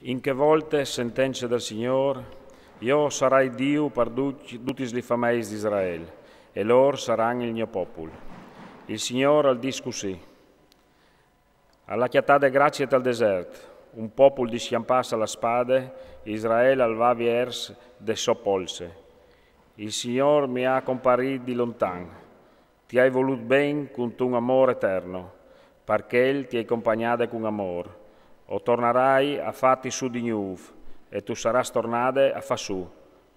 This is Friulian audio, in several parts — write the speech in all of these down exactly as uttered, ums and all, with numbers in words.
In chê volte, sentence dal Signôr, jo o sarai Diu par dutis lis fameis di Israel, e lôr a saran il gno popul. Il Signôr al dîs cussì: Al à cjatade gracie tal desert, un popul discjampât a la spade, Israel al va viers de sô polse. Il Signôr mi à comparît di lontan. Ti ai volût ben cuntun amôr eterno, par chel ti ai compagnade cun amôr. O tornarai a fâti sù di gnûf, e tu sarâs tornade a fâ sù,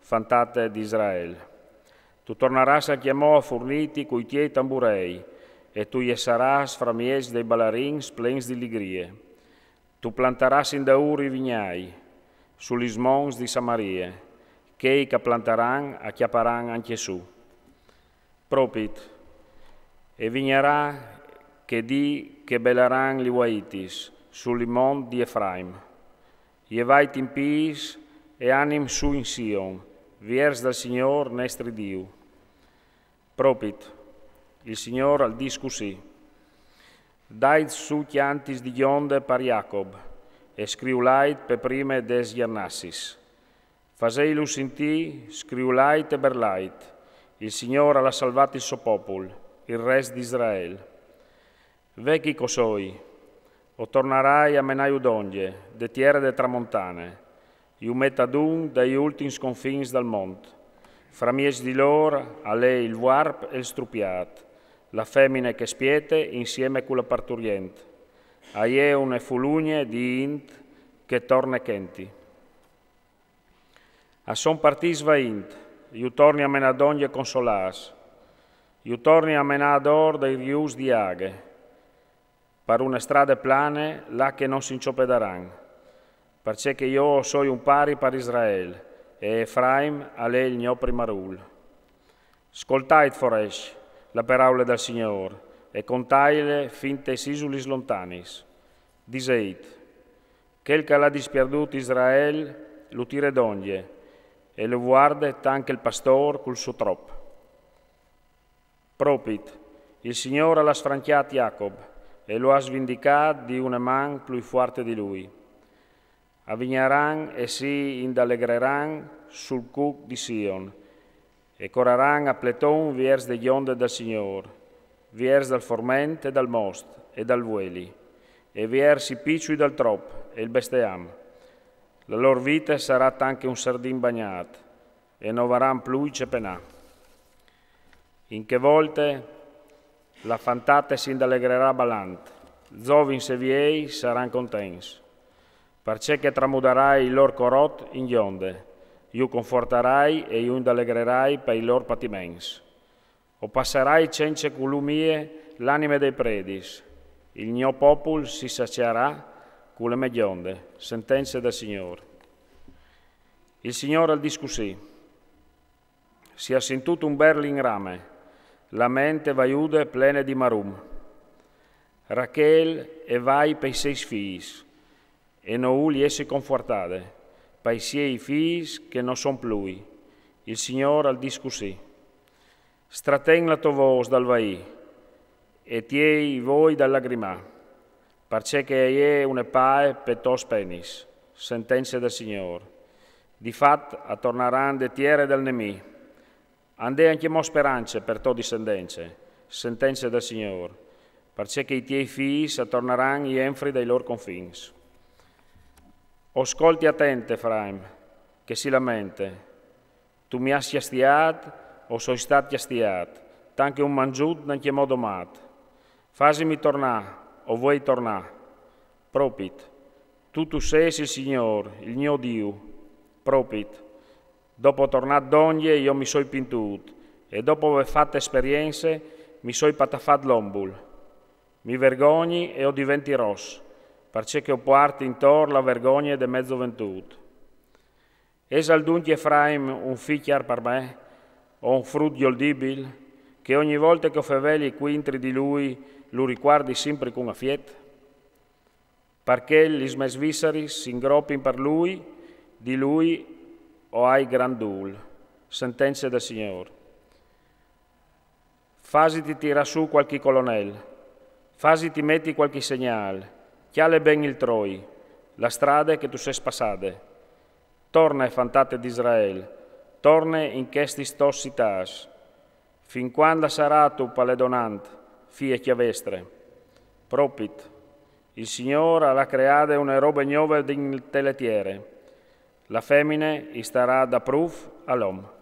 fantate di Israel. Tu tornarâs ancjemò a furnîti cui tiei tamburei, e tu jessarâs framieç dai balarins plens di ligrie. Tu plantarâs indaûr i vignâi, su lis monts di Samarie, chei che a plantaran a cjaparan ancje sù. Propit, e vignarà chê dì che belaran lis uaitis sul mont di Efraim. Jevait in pîts e anim sù in Sion, viers dal Signôr nestri Diu. Propit, il Signôr al dîs cussì: Dait sù cjantis di gjonde par Jacob, e scriulait pe prime des gjernassis. Faseilu sintî, scriulait e berlait: il Signôr al à salvât il so popul, il rest di Israel. Ve chi che o soi, o tornarai a menâju dongje, de tiere de tramontane, ju met adun dai ultins confins dal mont. Framieç di lôr al è il vuarp e il strupiât, la femine che spiete insieme cu la parturient. A je une fulugne di int che torne chenti. A son partîts vaint, ju torni a menâ dongje consolâts, ju torni a menâ adôr dai riûs di aghe, par une strade plane là che no si inçoppedaran, parcè che jo o soi un pari par Israel, e Efraim al è il gno primarûl. Scoltait, forescj, la peraule dal Signôr, e contaile fin tes isulis lontanis. Diseit: Chel che al à dispierdût Israel lu tire dongje, e lu vuarde tant che il pastôr cul so trop. Propit, il Signôr al à sfrancjât Jacob, e lu à svindicât di une man plui fuarte di lui. A vignaran e si indalegreran sul cuc di Sion, e coraran a pleton viers de gjonde dal Signôr, viers dal forment e dal most e dal vueli, e viers i piçui dal trop e il besteam. La lôr vite sarà tant che un sardin bagnât, e no varan plui ce penâ. In chê volte la fantate si indalegrerà balant, zovins e viei saran contents, parcè che tramudarai il lôr corot in gjonde, ju confortarai e ju indalegrerai pai lôr patiments. O passarai cence culumie l'anime dai predis, il gno popul si saciarà cu le mê gjonde, sentence dal Signôr. Il Signôr al dîs cussì: Si à sintût un berlin rame, la ment e vaiude plene di marum. Rachel e vai pai seis fîs, e no vûl jessi confortade, pai siei fîs che no son plui. Il Signôr al dîs cussì: Straten la tô vôs dal vaî, e tiei i voi dal lagrimâ, parcè che e je une pae pes tôs penis, sentence dal Signôr. Di fat a tornaran de tiere dal nemì. A 'nd è ancjemò sperance par tô dissendence, sentence dal Signôr, parcè che i tiei fîs a tornaran jenfri dai lôr confins. O scolti atent, Efraim, che si lamente: Tu mi âs cjastiât, o soi stât cjastiât, tant che un mangjut n'ancjemò domât. Fasimi tornâ, o vuei tornâ. Propit, tu tu sês il Signôr, il gno Diu. Propit, dopo tornât dongje jo mi soi pintût, e dopo vê fat esperience mi soi patafât l'ombul. Mi vergogni e o diventi ros, parcè che o puarti intor la vergogne de mê zoventût. Isal duncje Efraim un fi cjar par me, o un frut gjoldibil, che ogni volte che o feveli cuintri di lui lu ricuardi simpri cun afiet? Parcè lis mês visseris si ingropin par lui, di lui o ai grant dûl. Sentence dal Signôr. Fasiti tirâ sù cualchi colonel, fasiti meti cualchi segnâl, cjale ben il troi, la strade che tu sês passade. Torne, fantate d'Israel, torne in chestis tôs citâts. Fin cuant lassarâstu pa le donant, fie cjavestre? Propit, il Signôr al à creade une robe gnove dinte le tiere. La femine i starà dapruf al om.